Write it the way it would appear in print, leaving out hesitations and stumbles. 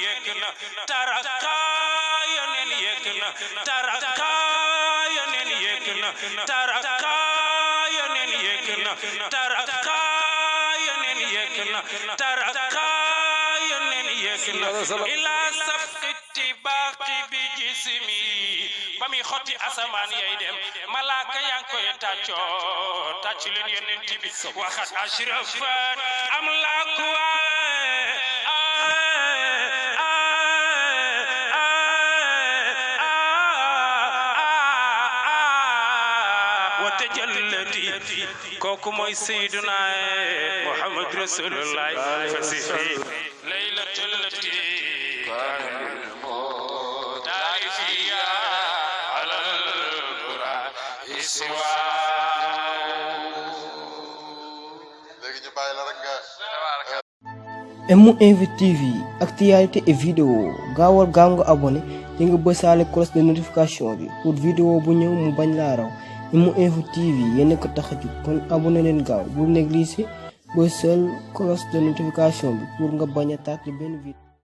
yekna taraka yonen yekna taraka yonen yekna taraka yonen yekna taraka yonen yekna taraka yonen yekna ila sabti baqi bi jismi bami xoti asaman yay dem malaka yang koy taccio tacci len yonen tibi waxat ashrafat amlaku kooku mooy Seydina Muhammad Rasulullah fasifi laylatul lati kanal tarifiya alal qura iswa léegi ñu bàyyi la rek nga MOinvite TV actualité et vidéo gaawal gaaw nga abonné te nga bësaale cloche de notification bi pour vidéo bu ñëw mu bañ laa raw MOinvite TV yéen a ko tax a jóg kon abonné leen gaaw bu négliger bësal cloche de notification bi pour nga bañ a tardé benn vidéo